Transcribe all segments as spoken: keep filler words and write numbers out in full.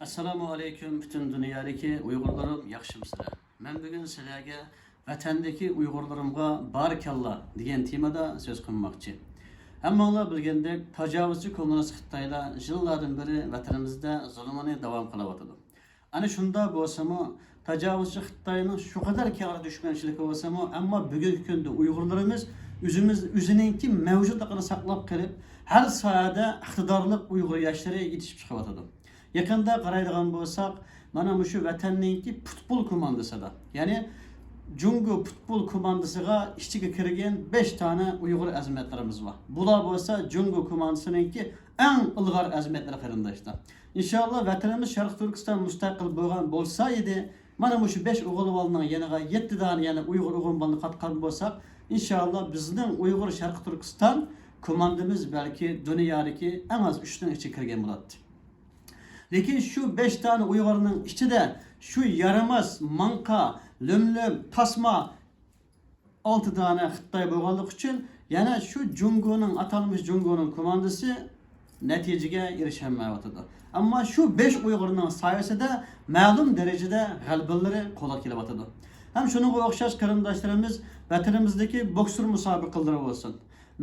ئەسسالامۇ ئەلەيكۇم، پۈتۈن دۇنيادىكى ئۇيغۇرلىرىم، ياخشىمۇسىلەر؟ مەن بۈگۈن سىلەرگە ۋەتەندىكى ئۇيغۇرلىرىمغا بارىكاللا دېگەن تېمىدا سۆز قىلماقچى. ھەممىڭلار بىلگەندەك، تاجاۋۇزچى كوممۇنىست خىتايلار يىللاردىن بېرى ۋەتىنىمىزدە زۇلۇمىنى داۋام قىلىۋاتىدۇ. ئەنە شۇنداق بولسىمۇ، تاجاۋۇزچى خىتاينىڭ شۇ قەدەر كەڭرى دۈشمەنچىلىكى بولسىمۇ، ئەمما بۈگۈنكى كۈندە ئۇيغۇرلىرىمىز ئۆزىمىز، ئۆزىنىڭكى مەۋجۇتلۇقىنى ساقلاپ قېلىپ، ھەر ساھەدە ئىقتىدارلىق ئۇيغۇر ياشلىرى يېتىشىپ چىقىۋاتىدۇ. يېقىندا قارايدىغان بولساق، مانا مۇشۇ ۋەتەننىڭكى پۇتبول كوماندىسىدا، يەنى جۇڭگو پۇتبول كوماندىسىغا ئىچىگە كىرگەن بەش دانە ئۇيغۇر ئەزىمەتلىرىمىز بار. بۇلار بولسا جۇڭگو كوماندىسىنىڭكى ئەڭ ئىلغار ئەزىمەتلىرى، قېرىنداشلار. ئىنشاللا ۋەتىنىمىز شەرقىي تۈركىستان مۇستەقىل بولغان بولسا ئىدى، مانا مۇشۇ بەش ئوغۇل بالىنىڭ يېنىغا يەتتە دانە يەنە ئۇيغۇر ئوغۇل بالىنى قاتقان بولساق، ئىنشاللا بىزنىڭ ئۇيغۇر شەرقىي تۈركىستان كوماندىمىز بەلكى دۇنيادىكى ئەڭ ئاز ئۈچنىڭ ئىچىگە كىرگەن بولاتتى. لېكىن شۇ بەش دانە ئۇيغۇرنىڭ ئىچىدە شۇ يارىماس، ماڭقا، لۆم-لۆم، تاسما، ئالتە دانە خىتاي بولغانلىقى ئۈچۈن يەنە شۇ جۇڭگونىڭ، ئاتالمىش جۇڭگونىڭ كوماندىسى نەتىجىگە ئېرىشەلمەيۋاتىدۇ. ئەمما شۇ بەش ئۇيغۇرنىڭ سايىسىدە مەلۇم دەرىجىدە غەلىبىلىرى قولغا كېلىۋاتىدۇ. ھەم شۇنىڭغا ئوخشاش قېرىنداشلىرىمىز ۋەتىنىمىزدىكى بوكسور مۇسابىقىلىرى بولسۇن،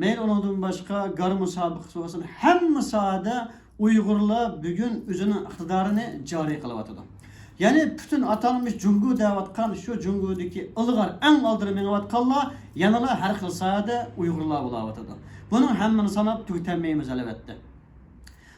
مەيلى ئۇنىڭدىن باشقا گار مۇسابىقىسى بولسۇن، ھەممە ساھەدە ئۇيغۇرلار بۈگۈن ئۆزىنىڭ ئىقتىدارىنى جارى قىلىۋاتىدۇ. يەنى پۈتۈن ئاتالمىش جۇڭگو دەۋاتقان شۇ جۇڭگودىكى ئىلغار، ئەڭ ئالدىدا مېڭىۋاتقانلار يەنىلا ھەر خىل ساھەدە ئۇيغۇرلار بولاۋاتىدۇ. بۇنىڭ ھەممىنى ساناپ تۈگىتەلمەيمىز، ئەلۋەتتە.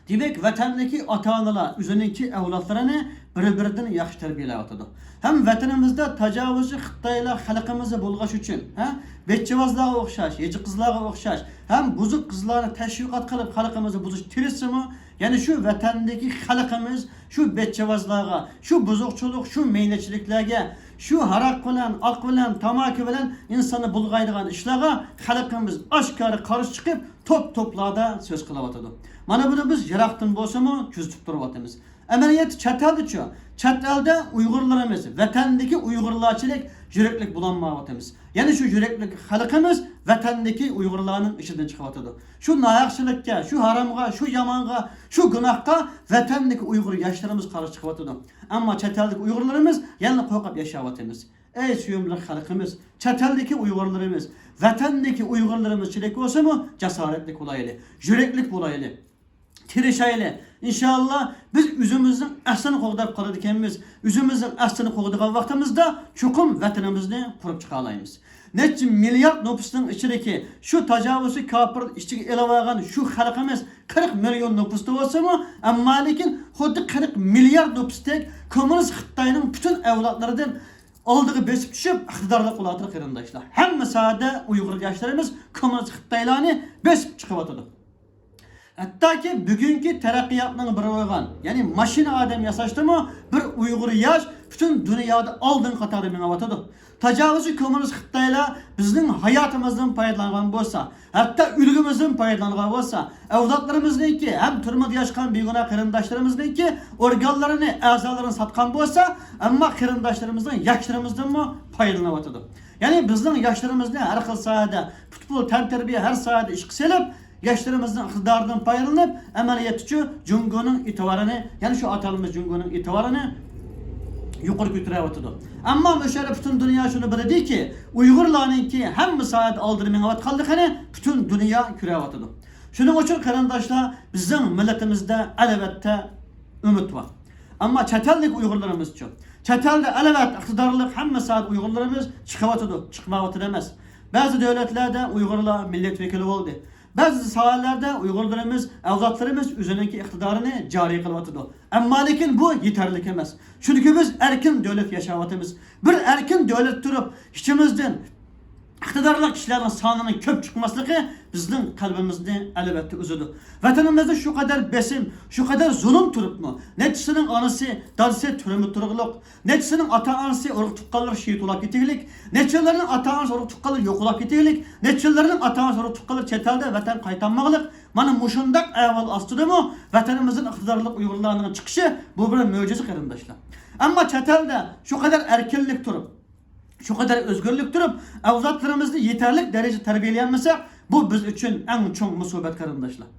دېمەك، ۋەتەندىكى ئاتا-ئانىلار ئۆزىنىڭكى ئەۋلادلىرىنى بىر-بىرىدىن ياخشى تەربىيەلەۋاتىدۇ. ھەم ۋەتىنىمىزدە تاجاۋۇزچى خىتايلار خەلقىمىزنى بۇلغاش ئۈچۈن، ھە، بېچىۋازلارغا ئوخشاش، ھېجى قىزلارغا ئوخشاش ھەم بۇزۇق قىزلارنى تەشۋىقات قىلىپ خەلقىمىزنى بۇزۇش تىرىشسىمۇ، يەنە شۇ ۋەتەندىكى خەلقىمىز، شۇ بېچىۋازلارغا، شۇ بۇزۇقچىلىق، شۇ مەينەتچىلىكلەرگە، شۇ ھاراق بىلەن، ئاق بىلەن، تاماكا بىلەن ئىنساننى بۇلغايدىغان ئىشلارغا خەلقىمىز ئاشكارا قارشى چىقىپ، توپ-توپلاردا سۆز قىلىۋاتىدۇ. مانا بۇنى بىز يىراقتىن بولسىمۇ كۆزىتىپ تۇرۇۋاتىمىز. ئەمەلىيەتتە چەت ئەلدىچۇ؟ چەت ئەلدە ئۇيغۇرلىرىمىز، ۋەتەندىكى ئۇيغۇرلارچىلىك يۈرەكلىك بولالمايۋاتىمىز. يەنە شۇ يۈرەكلىك خەلقىمىز ۋەتەندىكى ئۇيغۇرلارنىڭ ئىچىدىن چىقىۋاتىدۇ. شۇ ناھەقچىلىككە، شۇ ھارامغا، شۇ يامانغا، شۇ گۇناھقا ۋەتەندىكى ئۇيغۇر ياشلىرىمىز قارشى چىقىۋاتىدۇ. ئەمما چەت ئەلدىكى ئۇيغۇرلىرىمىز يەنىلا قورقۇپ ياشاۋاتىمىز. ئەي سۆيۈملۈك خەلقىمىز، چەت ئەلدىكى ئۇيغۇرلىرىمىز، ۋەتەندىكى ئۇيغۇرلىرىمىزچىلىك بولسىمۇ، جاسارەتلىك بولايلى، يۈرەكلىك بولايلى، تىرىشايلى. ئىنشاللا، بىز ئۆزىمىزنىڭ ئەسلىنى قوغداپ قالىدىكەنمىز. ئۆزىمىزنىڭ ئەسلىنى قوغدىغان ۋاقتىمىزدا چوقۇم ۋەتىنىمىزنى قۇرۇپ چىقالايمىز. نەچچە مىليارد نوپۇسنىڭ ئىچىدىكى شۇ تاجاۋۇزچى كاپىر ئىچىگە ئېلىۋالغان شۇ خەلقىمىز قىرىق مىليون نوپۇستا بولسىمۇ، ئەمما لېكىن خۇددى قىرىق مىليارد نوپۇستەك كوممۇنىست خىتاينىڭ پۈتۈن ئەۋلادلىرىدىن ئالدىغا بېسىپ چۈشۈپ، ئىقتىدارلىق بولۇۋاتىدۇ، قېرىنداشلار. ھەممە ساھەدە ئۇيغۇر ياشلىرىمىز كوممۇنىست خىتايلارنى بېسىپ چىقىۋاتىدۇ. ھەتتاكى بۈگۈنكى تەرەققىياتنىڭ بىرى بولغان، يەنى ماشىنا ئادەم ياساشتىمۇ بىر ئۇيغۇر ياش پۈتۈن دۇنيادا ئالدىنقى قاتاردا مېڭىۋاتىدۇ. تاجاۋۇزچى كوممۇنىست خىتايلار بىزنىڭ ھاياتىمىزدىن پايدىلانغان بولسا، ھەتتا ئۆلگىمىزدىن پايدىلانغان بولسا، ئەۋلادلىرىمىزنىڭكى ھەم تۈرمىدە ياشىغان بىگۇناھ قېرىنداشلىرىمىزنىڭكى ئورگانلىرىنى، ئەزالىرىنى ساتقان بولسا، ئەمما قېرىنداشلىرىمىزنىڭ ياشلىرىمىزدىنمۇ پايدىلىنىۋاتىدۇ. يەنى بىزنىڭ ياشلىرىمىزنى ھەر خىل ساھەدە، پۇتبول، تەنتەربىيە، ھەر ساھەدە ئىشقا سېلىپ، ياشلىرىمىزنىڭ ئىقتىدارىدىن پايدىلىنىپ، ئەمەلىيەتتىچۇ جۇڭگونىڭ ئېتىبارىنى، يەنى شۇ ئاتالمىش جۇڭگونىڭ ئېتىبارىنى يۇقىرى كۆتۈرۈۋاتىدۇ. ئەمما مۇشۇ يەردە پۈتۈن دۇنيا شۇنى بىلىدۇكى، ئۇيغۇرلارنىڭكى ھەممە ساھەدە ئالدىدا مېڭىۋاتقانلىقىنى پۈتۈن دۇنيا كۆرۈۋاتىدۇ. شۇنىڭ ئۈچۈن قېرىنداشلار، بىزنىڭ مىللىتىمىزدە ئەلۋەتتە ئۈمىد بار. ئەمما چەت ئەلدىكى ئۇيغۇرلىرىمىزچۇ؟ چەت ئەلدە ئەلۋەتتە ئىقتىدارلىق ھەممە ساھەدە ئۇيغۇرلىرىمىز چىقىۋاتىدۇ، چىقمايۋاتىدۇ ئەمەس. بەزى دۆلەتلەردە ئۇيغۇرلار مىللەت ۋەكىلى بولدى. بەزى ساھەلەردە ئۇيغۇرلىرىمىز، ئەۋلادلىرىمىز ئۆزىنىڭكى ئىقتىدارىنى جارى قىلىۋاتىدۇ. ئەمما لېكىن بۇ يېتەرلىك ئەمەس. چۈنكى بىز ئەركىن دۆلەت ياشاۋاتىمىز. بىر ئەركىن دۆلەت تۇرۇپ، ئىچىمىزدىن ئىقتىدارلىق كىشىلەرنىڭ سانىنىڭ كۆپ چىقماسلىقى بىزنىڭ قەلبىمىزنى ئەلۋەتتە ئۈزىدۇ. ۋەتىنىمىزدە شۇ قەدەر بېسىم، شۇ قەدەر زۇلۇم تۇرۇپمۇ، نەچچىسىنىڭ ئانىسى، دادىسى تۈرمىدە تۇرغۇلۇق، نەچچىسىنىڭ ئاتا-ئانىسى، ئۇرۇق-تۇغقانلىرى شېھىت بولاپ كېتىگلىك، نەچچىلەرنىڭ ئاتا-ئانىسى، ئۇرۇق-تۇغقانلىرى يوقىلاپ كېتىگلىك، نەچچىلەرنىڭ ئاتا-ئانىسى، ئۇرۇق-تۇغقانلىرى چەت ئەلدە ۋەتەن قايتالمىغلىق، مانا مۇشۇنداق ئەھۋال ئاستىدىمۇ ۋەتىنىمىزدىن ئىقتىدارلىق ئۇيغۇرلارنىڭ چىقىشى، بۇ بىر مۆجىزە، قېرىنداشلار. ئەمما چەت ئەلدە شۇ قەدەر ئەركىنلىك تۇرۇپ، شۇ قەدەر ئۆزگۈرلۈك تۇرۇپ، ئەۋلادلىرىمىزنى يېتەرلىك دەرىجىدە تەربىيەلىيەلمىسەك، بۇ بىز ئۈچۈن ئەڭ چوڭ مۇسىبەت، قېرىنداشلار.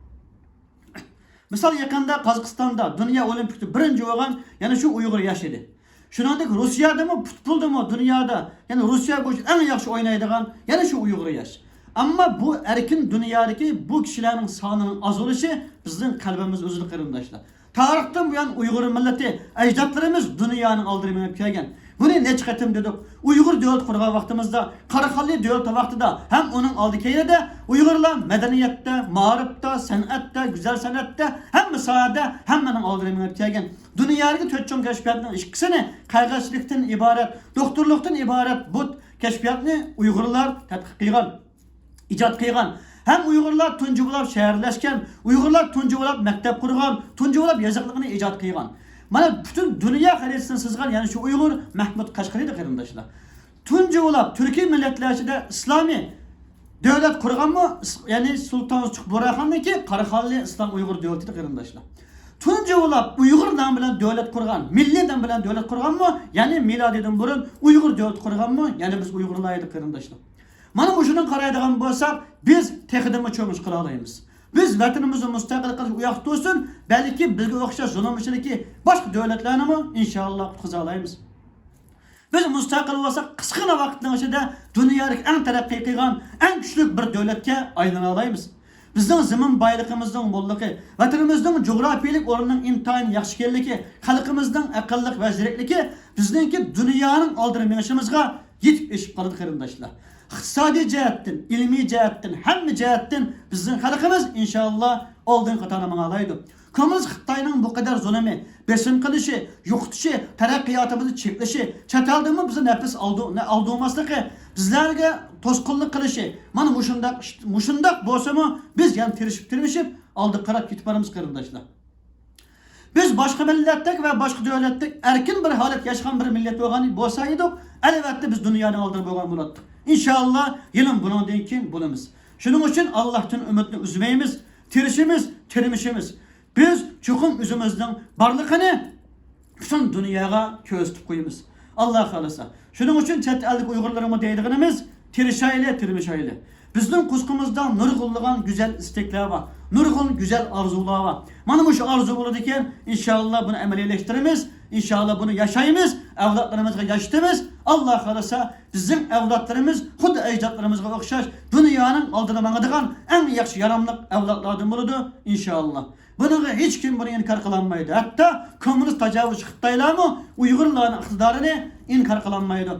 مىسال، يېقىندا قازاقىستاندا دۇنيا ئولىمپىكىدا بىرىنچى بولغان يەنە شۇ ئۇيغۇر ياش ئىدى. شۇنىڭدەك روسىيەدىمۇ، پۇتبولدىمۇ دۇنيادا يەنە روسىيە بويىچە ئەڭ ياخشى ئوينايدىغان يەنە شۇ ئۇيغۇر ياش. ئەمما بۇ ئەركىن دۇنيادىكى بۇ كىشىلەرنىڭ سانىنىڭ ئاز بولۇشى بىزنىڭ قەلبىمىزنى ئۈزىدۇ، قېرىنداشلار. تارىختىن بۇيان ئۇيغۇر مىللىتى، ئەجدادلىرىمىز دۇنيانىڭ ئالدىدا مېڭىپ كەلگەن. بۇنى نەچچە قېتىم دېدۇق. ئۇيغۇر دۆلىتى قۇرغان ۋاقتىمىزدا، قاراخانلى دۆلىتى ۋاقتىدا ھەم ئۇنىڭ ئالدى كەينىدە ئۇيغۇرلار مەدەنىيەتتە، مائارىپتا، سەنئەتتە، گۈزەل سەنئەتتە، ھەممە ساھەدە ھەممىنىڭ ئالدىدا مېڭىپ كەلگەن. دۇنيادىكى تۆت چوڭ كەشپىياتنىڭ ئىككىسىنى، قەغەزچىلىكتىن ئىبارەت، دوختۇرلۇقتىن ئىبارەت بۇ كەشپىياتنى ئۇيغۇرلار تەتقىق قىلغان، ئىجاد قىلغان. ھەم ئۇيغۇرلار تۇنجى بولۇپ شەھەرلەشكەن، ئۇيغۇرلار تۇنجى بولۇپ مەكتەپ قۇرغان، تۇنجى بولۇپ يېزىقلىقنى ئىجاد قىلغان. مانا پۈتۈن دۇنيا خەرىتىسىنى سىزغان يەنە شۇ ئۇيغۇر مەھمۇد قەشقىرى ئىدى، قېرىنداشلار. تۇنجى بولۇپ تۈركىي مىللەتلەر ئىچىدە ئىسلامىي دۆلەت قۇرغانمۇ، ئىس-، يەنى سۇلتان سۇلچۇق بۇرھاندىن كېيىن قاراخانلى ئىسلام ئۇيغۇر دۆلىتى ئىدى، قېرىنداشلار. تۇنجى بولۇپ ئۇيغۇر نامى بىلەن دۆلەت قۇرغان، مىللىي نام بىلەن دۆلەت قۇرغانمۇ، يەنى مىلادىدىن بۇرۇن ئۇيغۇر دۆلىتى قۇرغانمۇ، يەنە بىز ئۇيغۇرلار ئىدۇق، قېرىنداشلار. مانا مۇشۇنىڭغا قارايدىغان بولساق، بىز تېخىدىنمۇ چوڭ ئىش قىلالايمىز. بىز ۋەتىنىمىزنى مۇستەقىل قىلىش ئۇياقتا تۇرسۇن، بەلكى بىزگە ئوخشاش زۇلۇم ئىچىدىكى باشقا دۆلەتلەرنىمۇ ئىنشاللا قۇتقۇزالايمىز. بىز مۇستەقىل بولساق، قىسقىلا ۋاقىتنىڭ ئىچىدە دۇنيادىكى ئەڭ تەرەققىي قىلغان، ئەڭ كۈچلۈك بىر دۆلەتكە ئايلىنالايمىز. بىزنىڭ زېمىن بايلىقىمىزنىڭ موللۇقى، ۋەتىنىمىزنىڭ جۇغراپىيىلىك ئورنىنىڭ ئىنتايىن ياخشى ئىكەنلىكى، خەلقىمىزنىڭ ئەقىللىق ۋە زېرەكلىكى بىزنىڭكى دۇنيانىڭ ئالدىدا مېڭىشىمىزغا يېتىپ ئېشىپ قالىدۇ، قېرىنداشلار. ئىقتىسادىي جەھەتتىن، ئىلمىي جەھەتتىن، ھەممە جەھەتتىن بىزنىڭ خەلقىمىز ئىنشاللا ئالدىنقى قاتاردا ماڭالايدۇ. كوممۇنىست خىتاينىڭ بۇ قەدەر زۇلۇمى، بېسىم قىلىشى، يوقىتىشى، تەرەققىياتىمىزنى چەكلىشى، چەت ئەلدىمۇ بىزنى نەپىس ئالدۇ-، نە-، ئالدىماسلىقى، بىزلەرگە توسقۇنلۇق قىلىشى، مانا مۇشۇنداق ئىش، مۇشۇنداق بولسىمۇ بىز يەنە تىرىشىپ، تىرمىشىپ ئالدىغا قاراپ كېتىپ بارىمىز، قېرىنداشلار. بىز باشقا مىللەتتەك ۋە باشقا دۆلەتتەك ئەركىن بىر ھالەتتە ياشىغان بىر مىللەت بولغان بولسا ئىدۇق، ئەلۋەتتە بىز دۇنيانىڭ ئالدىدا بولغان بولاتتۇق. ئىنشاللا يەنە بۇنىڭدىن كېيىن بولىمىز. شۇنىڭ ئۈچۈن ئاللاھتىن ئۈمىدنى ئۈزمەيمىز، تىرىشىمىز، تىرمىشىمىز. بىز چوقۇم ئۆزىمىزنىڭ بارلىقىنى پۈتۈن دۇنياغا كۆرسىتىپ قويىمىز، ئاللا خالىسا. شۇنىڭ ئۈچۈن چەت ئەلدىكى ئۇيغۇرلىرىمغا دەيدىغىنىمىز، تىرىشايلى، تىرمىشايلى. بىزنىڭ قورسىقىمىزدا نۇرغۇنلىغان گۈزەل ئىستەكلەر بار، نۇرغۇن گۈزەل ئارزۇلار بار. مانا مۇشۇ ئارزۇ بولىدىكەن، ئىنشاللا بۇنى ئەمەلىيلەشتۈرىمىز، ئىنشاللا بۇنى ياشايمىز، ئەۋلادلىرىمىزغا ياشىتىمىز. ئاللا خالىسا، بىزنىڭ ئەۋلادلىرىمىز خۇددى ئەجدادلىرىمىزغا ئوخشاش دۇنيانىڭ ئالدىدا ماڭىدىغان ئەڭ ياخشى ياراملىق ئەۋلادلاردىن بولىدۇ، ئىنشاللا. بۇنىڭغا ھېچكىم بۇنى ئىنكار قىلالمايدۇ. ھەتتا كوممۇنىست تاجاۋۇزچى خىتايلارمۇ ئۇيغۇرلارنىڭ ئىقتىدارىنى ئىنكار قىلالمايدۇ.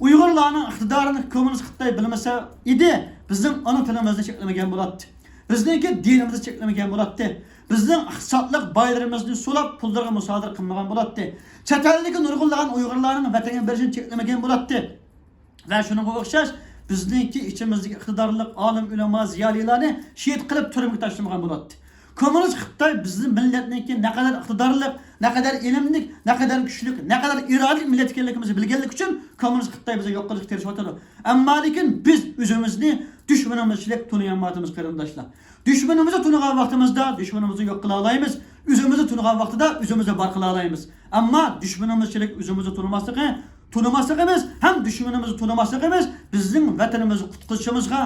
ئۇيغۇرلارنىڭ ئىقتىدارىنى كوممۇنىست خىتاي بىلمىسە ئىدى، بىزنىڭ ئانا تىلىمىزنى چەكلىمىگەن بولاتتى. بىزنىڭكى دىنىمىزنى چەكلىمىگەن بولاتتى. بىزنىڭ ئىقتىسادلىق بايلىرىمىزنى سولاپ، پۇللىرىغا مۇسادىرە قىلمىغان بولاتتى. چەت ئەلدىكى نۇرغۇنلىغان ئۇيغۇرلارنىڭ ۋەتەنگە بېرىشىنى چەكلىمىگەن بولاتتى. ۋە شۇنىڭغا ئوخشاش بىزنىڭكى ئىچىمىزدىكى ئىقتىدارلىق ئالىم، ئۆلىما، زىيالىيلارنى شېھىت قىلىپ تۈرمىگە تاشلىمىغان بولاتتى. كوممۇنىست خىتاي بىزنىڭ مىللەتنىڭكى نەقەدەر ئىقتىدارلىق، نەقەدەر ئىلىملىك، نەقەدەر كۈچلۈك، نەقەدەر ئىرادىلىك مىللەت ئىكەنلىكىمىزنى بىلگەنلىكى ئۈچۈن كوممۇنىست خىتاي بىزنى يوق قىلىشقا تىرىشىۋاتىدۇ. ئەمما لېكىن بىز ئۆزىمىزنى دۈشمىنىمىزچىلىك تونۇيالمايۋاتىمىز، قېرىنداشلار. دۈشمىنىمىزنى تونۇغان ۋاقتىمىزدا دۈشمىنىمىزنى يوق قىلالايمىز، ئۆزىمىزنى تونۇغان ۋاقتىدا ئۆزىمىزنى بار قىلالايمىز. ئەمما دۈشمىنىمىزچىلىك ئۆزىمىزنى تونۇماسلىقى، تونۇماسلىقىمىز ھەم دۈشمىنىمىزنى تونۇماسلىقىمىز بىزنىڭ ۋەتىنىمىزنى قۇتقۇزۇشىمىزغا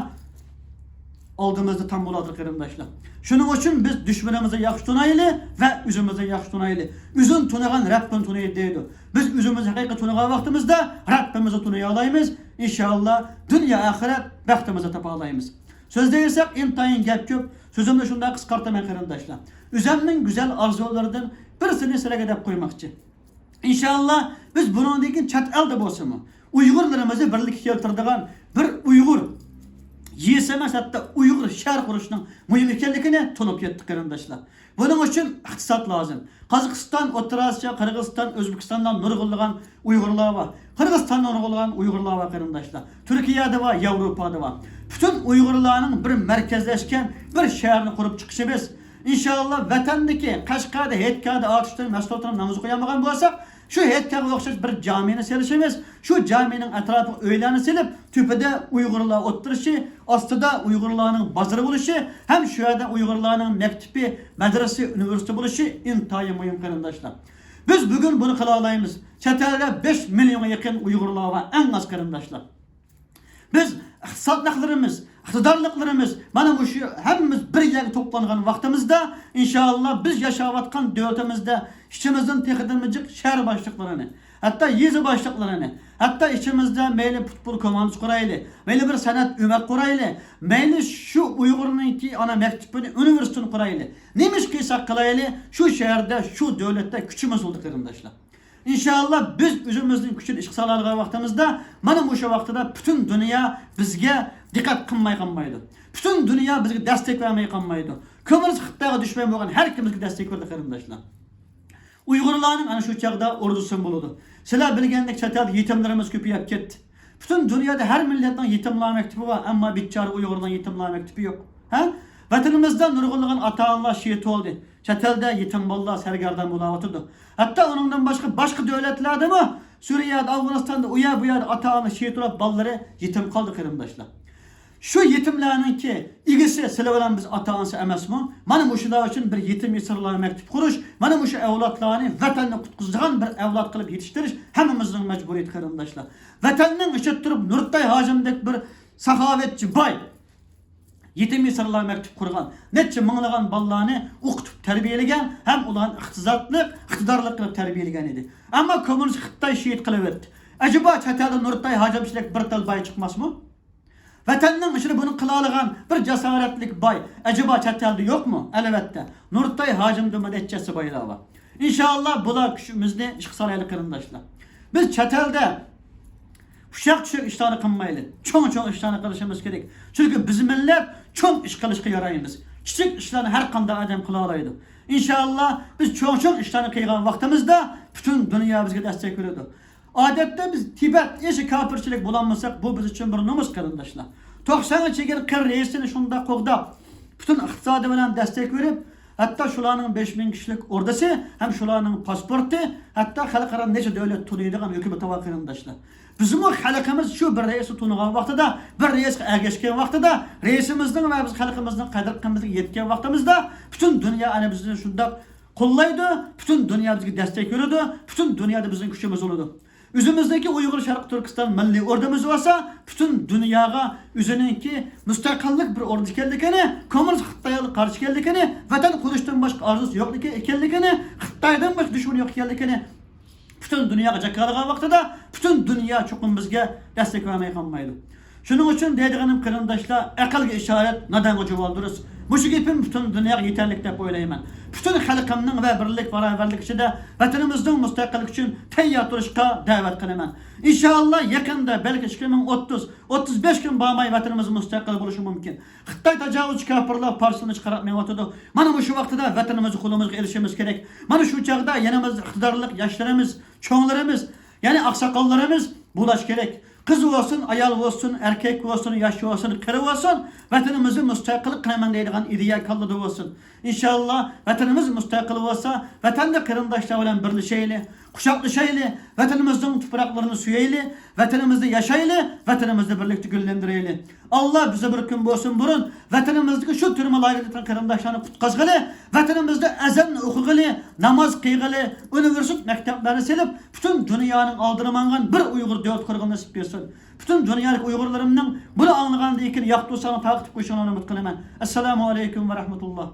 ئالدىمىزدا تام بولىدۇ، قېرىنداشلار. شۇنىڭ ئۈچۈن بىز دۈشمىنىمىزنى ياخشى تونۇيلى ۋە ئۆزىمىزنى ياخشى تونۇيلى. ئۆزىنى تونۇغان رەببىنى تونۇيدۇ دەيدۇ. بىز ئۆزىمىزنى ھەقىقىي تونۇغان ۋاقتىمىزدا رەببىمىزنى تونۇيالايمىز. ئىنشاللا دۇنيا ئاخىرەت بەختىمىزنى تاپالايمىز. سۆزلەيسەك ئىنتايىن گەپ كۆپ، سۆزۈمنى شۇنداق قىسقارتىمەن، قېرىنداشلار. ئۆزۈمنىڭ گۈزەل ئارزۇلىرىدىن بىرسىنى سىلەرگە دەپ قويماقچى. ئىنشاللا بىز بۇنىڭدىن كېيىن چەت ئەلدە بولسىمۇ ئۇيغۇرلىرىمىزنى بىرلىككە كەلتۈرىدىغان بىر ئۇيغۇر يېزىسى ئەمەس، ھەتتا ئۇيغۇر شەھەر قۇرۇشنىڭ مۇھىم ئىكەنلىكىنى تونۇپ يەتتۇق، قېرىنداشلار. بۇنىڭ ئۈچۈن ئىقتىساد لازىم. قازاقىستان، ئوتتۇرا ئاسىيا، قىرغىزىستان، ئۆزبېكىستاندا نۇرغۇنلىغان ئۇيغۇرلار بار. قىرغىزىستاندا نۇرغۇنلىغان ئۇيغۇرلار بار، قېرىنداشلار. تۈركىيەدە بار، ياۋروپادا بار. پۈتۈن ئۇيغۇرلارنىڭ بىر مەركەزلەشكەن بىر شەھەرنى قۇرۇپ چىقىشى بىز. ئىنشاللا ۋەتەندىكى قەشقەردە، ھېيتگاھدا ئاتۇشلىرى مەھسۇلاتلىرىنى نامىزى قويالمىغان بولساق، شۇ ھېيتگاھقا ئوخشاش بىر جامىنى سېلىشىمىز. شۇ جامىنىڭ ئەتراپىغا ئۆيلەرنى سېلىپ، تۆپىدە ئۇيغۇرلار ئولتۇرۇشى، ئاستىدا ئۇيغۇرلارنىڭ بازىرى بولۇشى ھەم شۇ يەردە ئۇيغۇرلارنىڭ مەكتىپى، مەدرىسە، ئۇنىۋېرسىتېتى بولۇشى ئىنتايىن مۇھىم، قېرىنداشلار. بىز بۈگۈن بۇنى قىلالايمىز. چەت ئەلدە بەش مىليونغا يېقىن ئۇيغۇرلار بار، ئەڭ ئاز، قېرىنداشلار. بىز ئىقتىسادلىقلىرىمىز، ئىقتىدارلىقلىرىمىز، مانا مۇشۇ ھەممىمىز بىر يەرگە توپلانغان ۋاقتىمىزدا، ئىنشائاللا، بىز ياشاۋاتقان دۆلىتىمىزدە ئىچىمىزدىن تېخىدىنمۇ جىق شەھەر باشلىقلىرىنى، ھەتتا يېزا باشلىقلىرىنى، ھەتتا ئىچىمىزدە مەيلى پۇتبول كوماندىسى قۇرايلى، مەيلى بىر سەنئەت ئۆمەك قۇرايلى، مەيلى شۇ ئۇيغۇرنىڭكى ئانا مەكتىپىنى، ئۇنىۋېرسىتېتىنى قۇرايلى. نېمە ئىش قىلساق قىلايلى، شۇ شەھەردە، شۇ دۆلەتتە كۈچىمىز بولدى، قېرىنداشلار. ئىنشائاللا، بىز ئۆزىمىزنىڭ كۈچىنى ئىشقا سالالىغان ۋاقتىمىزدا، مانا مۇشۇ ۋاقتىدا پۈتۈن دۇنيا بىزگە دىققەت قىلماي قالمايدۇ. پۈتۈن دۇنيا بىزگە دەستەك بەرمەي قالمايدۇ. كوممۇنىست خىتايغا دۈشمەن بولغان ھەر كىم بىزگە دەستەك بېرىدۇ، قېرىنداشلار. ئۇيغۇرلارنىڭ ئەنە شۇ چاغدا ئوردىسىمۇ بولىدۇ. سىلەر بىلگەندەك، چەت ئەلدە يېتىملىرىمىز كۆپىيىپ كەتتى. پۈتۈن دۇنيادا ھەر مىللەتنىڭ يېتىملار مەكتىپى بار، ئەمما بىچارە ئۇيغۇرنىڭ يېتىملار مەكتىپى يوق. ھە؟ ۋەتىنىمىزدە نۇرغۇنلىغان ئاتا-ئانىلار شېھىت بولدى. چەت ئەلدە يېتىم بالىلار سەرگەردان بولاۋاتىدۇ. ھەتتا ئۇنىڭدىن باشقا، باشقا دۆلەتلەردىمۇ، سۈرىيەدە، ئافغانىستاندا، ئۇ يەر، بۇ يەردە ئاتا-ئانا شېھىت بولۇپ، بالىلىرى يېتىم قالدى، قېرىنداشلار. شۇ يېتىملەرنىڭكى ئىگىسى سىلەر بىلەن بىز ئاتا-ئانىسى ئەمەسمۇ؟ مانا مۇشۇلار ئۈچۈن بىر يېتىم يېسىرلار مەكتىپ قۇرۇش، مانا مۇشۇ ئەۋلادلارنى ۋەتەننى قۇتقۇزىدىغان بىر ئەۋلاد قىلىپ يېتىشتۈرۈش ھەممىمىزنىڭ مەجبۇرىيىتى، قېرىنداشلار. ۋەتەننىڭ ئىچىدە تۇرۇپ نۇرتاي ھاجىمدەك بىر ساخاۋەتچى باي، يېتىم يېسىرلار مەكتىپ قۇرغان، نەچچە مىڭلىغان بالىلارنى ئوقۇتۇپ تەربىيەلىگەن ھەم ئۇلارنى ئىقتىسادلىق، ئىقتىدارلىق قىلىپ تەربىيەلىگەن ئىدى. ئەمما كوممۇنىست خىتاي شېھىت قىلىۋەتتى. ئەجەبا، چەت ئەلدە نۇرتاي ھاجىمچىلىك بىر تال باي چىقماسمۇ؟ ۋەتەننىڭ ئىچىدە بۇنى قىلالىغان بىر جاسارەتلىك باي ئەجەبا چەت ئەلدە يوقمۇ؟ ئەلۋەتتە، نۇرتاي ھاجىمدىنمۇ نەچچىسى بايلار بار. ئىنشائاللا، بۇلار كۈچىمىزنى ئىشقا سالايلى، قېرىنداشلار. بىز چەت ئەلدە ئۇششاق-چۈششەك ئىشلارنى قىلمايلى، چوڭ-چوڭ ئىشلارنى قىلىشىمىز كېرەك. چۈنكى بىز مىللەت چوڭ ئىش قىلىشقا يارايمىز. كىچىك ئىشلارنى ھەر قانداق ئادەم قىلالايدۇ. ئىنشائاللا، بىز چوڭ-چوڭ ئىشلارنى قىلغان ۋاقتىمىزدا پۈتۈن دۇنيا بىزگە دەستەك بېرىدۇ. ئادەتتە بىز تىبەت ئىشى كاپىرچىلىك بولالمىساق، بۇ بىز ئۈچۈن بىر نومۇس، قېرىنداشلار. توقسانىنچى يىل قىر رەئىسىنى شۇنداق قوغداپ، پۈتۈن ئىقتىسادى بىلەن دەستەك بېرىپ، ھەتتا شۇلارنىڭ بەش مىڭ كىشىلىك ئوردىسى ھەم شۇلارنىڭ پاسپورتى، ھەتتا خەلقئارا نەچچە دۆلەت تونۇيدىغان ھۆكۈمىتى بار، قېرىنداشلار. بىزمۇ خەلقىمىز شۇ بىر رەئىسنى تونۇغان ۋاقتىدا، بىر رەئىسكە ئەگەشكەن ۋاقتىدا، رەئىسىمىزنىڭ ە بىز خەلقىمىزنىڭ قەدىر قىممىتىگە يەتكەن ۋاقتىمىزدا، پۈتۈن دۇنيا ئەنە بىزنى شۇنداق قوللايدۇ، پۈتۈن دۇنيا بىزگە دەستەك بېرىدۇ، پۈتۈن دۇنيادا بىزنىڭ كۈچىمىز بولىدۇ. ئۆزىمىزنىڭكى ئۇيغۇر شەرقىي تۈركىستان مىللىي ئوردىمىز بولسا، پۈتۈن دۇنياغا ئۆزىنىڭكى مۇستەقىللىك بىر ئوردا ئىكەنلىكىنى، كوممۇنىست خىتايغا قارشى ئىكەنلىكىنى، ۋەتەن قۇرۇشتىن باشقا ئارزۇسى يوق ئىكەنلىكىنى، خىتايدىن باشقا دۈشمىنى يوق ئىكەنلىكىنى پۈتۈن دۇنياغا جاكارلىغان ۋاقتىدا، پۈتۈن دۇنيا چوقۇم بىزگە دەستەك بەرمەي قالمايدۇ. شۇنىڭ ئۈچۈن دەيدىغىنىم، قېرىنداشلار، ئەقىلگە ئىشارەت، نادانغا جۇۋالدۇرۇش. مۇشۇ گېپىم پۈتۈن دۇنياغا يېتەرلىك دەپ ئويلايمەن. پۈتۈن خەلقىمنىڭ ۋە بىرلىك، باراۋەرلىك ئىچىدە ۋەتىنىمىزنىڭ مۇستەقىللىكى ئۈچۈن تەييار تۇرۇشقا دەۋەت قىلىمەن. ئىنشائاللا، يېقىندا، بەلكى ئىككى مىڭ ئوتتۇز، ئوتتۇز بەش كۈن بارماي ۋەتىنىمىز مۇستەقىل بولۇشى مۇمكىن. خىتاي تاجاۋۇزچى كاپىرلار پارچىلىنىشقا قاراپ مېڭىۋاتىدۇ. مانا مۇشۇ ۋاقتىدا ۋەتىنىمىزنى قولىمىزغا ئېلىشىمىز كېرەك. مانا شۇ چاغدا يېنىمىزدا ئىقتىدارلىق ياشلىرىمىز، چوڭلىرىمىز، يەنى ئاقساقاللىرىمىز بولۇش كېرەك. قىز بولسۇن، ئايال بولسۇن، ئەركەك بولسۇن، ياش بولسۇن، قېرى بولسۇن، ۋەتىنىمىزنى مۇستەقىل قىلىمەن دەيدىغان ئىدىيە كاللىدا بولسۇن. ئىنشائاللا، ۋەتىنىمىز مۇستەقىل بولسا، ۋەتەندە قېرىنداشلار بىلەن بىرلىشەيلى، قۇچاقلىشايلى، ۋەتىنىمىزنىڭ تۇپراقلىرىنى سۆيەيلى، ۋەتىنىمىزدە ياشايلى، ۋەتىنىمىزنى بىرلىكتە گۈللەندۈرەيلى. ئاللا بىزدە بىر كۈن بولسۇن بۇرۇن، ۋەتىنىمىزدىكى شۇ تۈرمىلەردە ياتقان قېرىنداشلارنى قۇتقازغىلى، ۋەتىنىمىزدە ئەزاننى ئوقۇغىلى، ناماز قىلغىلى، ئۇنىۋېرسىتېت مەكتەپلەرنى سېلىپ، پۈتۈن دۇنيانىڭ ئالدىدا ماڭغان بىر ئۇيغۇر دۆلەت قۇرغىلى نېسىپ بولسۇن. پۈتۈن دۇنيادىكى ئۇيغۇرلىرىمنىڭ بۇنى ئاڭلىغاندىن كېيىن ياقتۇرساڭلار تارقىتىپ قويۇشۇڭلارنى ئۈمىد قىلىمەن. ئەسسالامۇ ئەلەيكۇم ۋە رەھمەتۇللا.